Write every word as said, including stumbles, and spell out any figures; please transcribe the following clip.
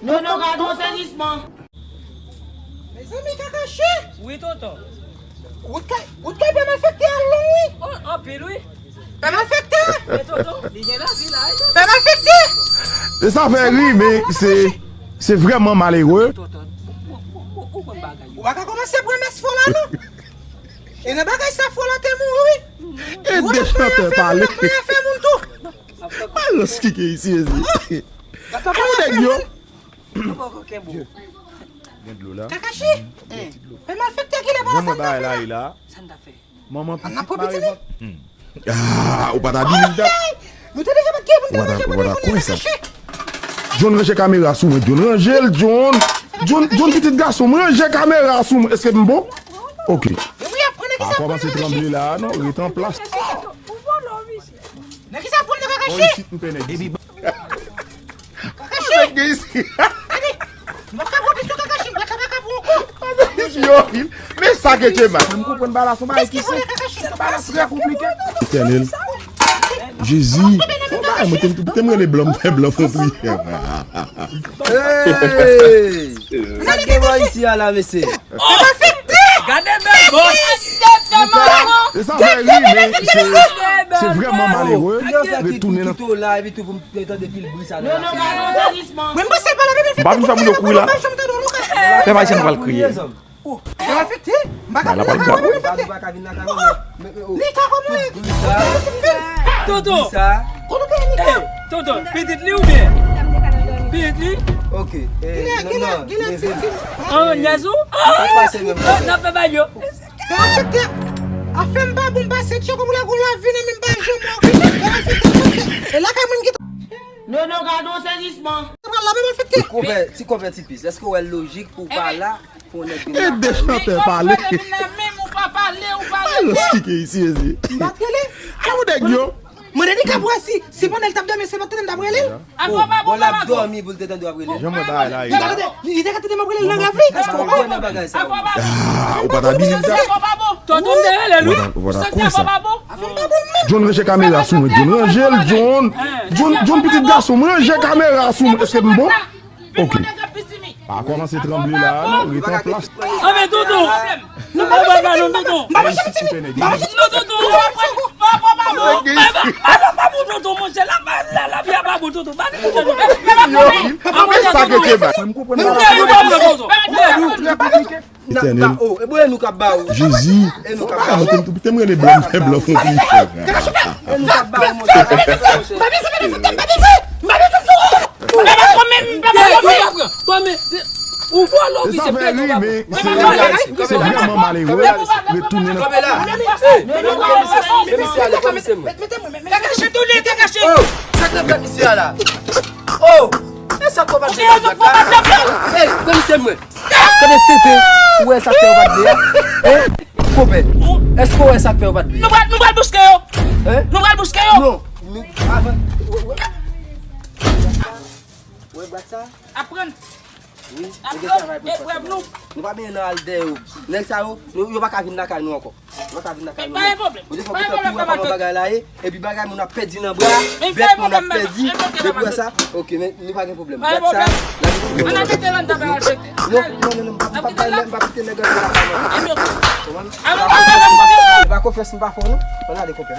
Nono, gade yon sezisman. Mezanmi, Kakachi! Wi, tonton. Wout kay, wout kay pè malfektè a long, wi. Oh, anpil, wi. Pè malfektè! Men tonton, li gen lavi la, wi, tonton. Pè malfektè! E sa fè ri, men se, se vrèman malere. Tonton, ou, ou, ou, ou konn bagay yo. Ou pa ka kòmanse pran mès fò la, non. E nan bagay sa fò la te mouri, wi. E de chantè pale. Ou pa fè moun tou. Alòs ki gen isi, ezi. Gade papa nèg yo. Gen dlo la. Kakachi. Pè malfektè ki lè pa la, sa n ta fè la? Sa n ta fè? Manman pitit mare. Ah, ou pa ta di li dat. Nou te deja bat kè pou n te ranje pou nou fè sa. John, ranje kamera sou mwen. John, ranje l, John. John, John, pitit gason m, ranje kamera sou mwen. Èske m bon? Ok. Pa kòmanse tranble la, non. Rete an plas. Nan ki sa pou nou, Kakachi? Isit m pè nèg isit. Kakachi! Nèg gen isit. Gade! M ap ka pran pistol Kakachi, m pa ka, pa ka pran ankò. Yo, men sa ke te mal. M konprann bagay la, se yon bagay ki senp. Se yon bagay trè konplike. Etènèl. Jezi. Fò bagay, mwen te, te m rele blan, m fè blan fon pri. Hey! Sa k gen bò isi a la, mesye? Gade bèl bòs! E sa fè ri, men se, se vrèman malere. Retounen nan. Kite w la, epi tou pou m te tande pil bri sa nan la. Mwen, m panse pa la, men m pa vin fè moun yo kouri la. Pèp Ayisyen pral kriye. Ou afekte? M pa ka vin lakay ou, m afekte. Li ka kòman? Tonton. Kote w te ye, Nika? Tonton, pitit li oubyen? Pitit li? Ok. Kilè, kilè, kilè ti fi? An nyèz ou? N ap fè bagay yo. Pè afekte. Afè m pa bon, m pase tcheko pou la gwo lavi nan men m pa janm wè. Pè afekte. E lakay mwen m gen. Nono, gade yon sezisman. Pral la menm afekte. Ti konpè, ti konpè, ti pis. Èske w wè l lojik pou w pa la? E de chantè pale. Alòs ki gen isi, ezi. M pa t rele. Sa ou nèg yo? Mande Nika pou wè si, si pandan l t ap dòmi, se pa t tande m t ap rele l. Bon, l ap dòmi pou l te tande w ap rele l. Jan mwen bagay la ye. Li te ka tande, li te ka tande m ap rele l nan rèv li. Èske w kwè nan bagay sa yo? Ah, ou pa t ap di li sa? Tonton m te rele l wi. Ou pa t ap kwè sa. John, ranje kamera sou mwen. John, ranje l, John. John, John, pitit gason m, ranje kamera sou mwen. Èske m bon? Ok. Pa kòmanse tranble la, non, rete an plas. Anben, tonton. Nou pa mache pitit, m pa ka. M pa mache pitit. M pa mache pitit. Non, tonton. Bagay pa bon, tonton, monchè. La, la, lavi a pa bon, tonton. Pa di tonton. Yo, sa ke te bay. M konprann. Etènèl. Oh, e bwè nou k ap ba ou. Jezi. E nou k ap ba ou. Te m rele blan, m fè blan fon pi. E nou k ap ba ou, monchè. Ou vòlò wi, se pèdi w ap pran. Se vrèman malere. Retounen nan. Kanpe la. Hey, men misye ale, men misye mwen. Kakachi tou li, Kakachi. Oh, sa k nan tèt misye a la? Oh, e sa k fè w pa t vle la? Hey, men misye mwen. Tande tenten, ou wè sa k fè w pa t vle a? Hein? Konpè, èske w wè sa k fè w pa t vle? Nou pral, nou pral bouske yo. Hein? Nou pral bouske yo. Non, nou, avan, wè, wè. Wè bwat sa? Aprann. Wi, nou gen travay pou n fè. Nou pa benyen nan al dèyè yo. Nèg sa yo, nou, yo pa ka vin lakay nou ankò. Yo pa ka vin lakay nou non. Ou te fè kòman bagay la ye, epi bagay moun ap pèdi nan bra, bèt moun ap pèdi, depi wè sa, ok, men nou pa gen pwoblèm. Gad sa, n ap kite l anndan, pa afekte. Non, non, non, non, m pa, m pa, m pa kite nèg antre lakay mwen. Konprann? E pa konfyans m pa fè w non. Ann ale konpè.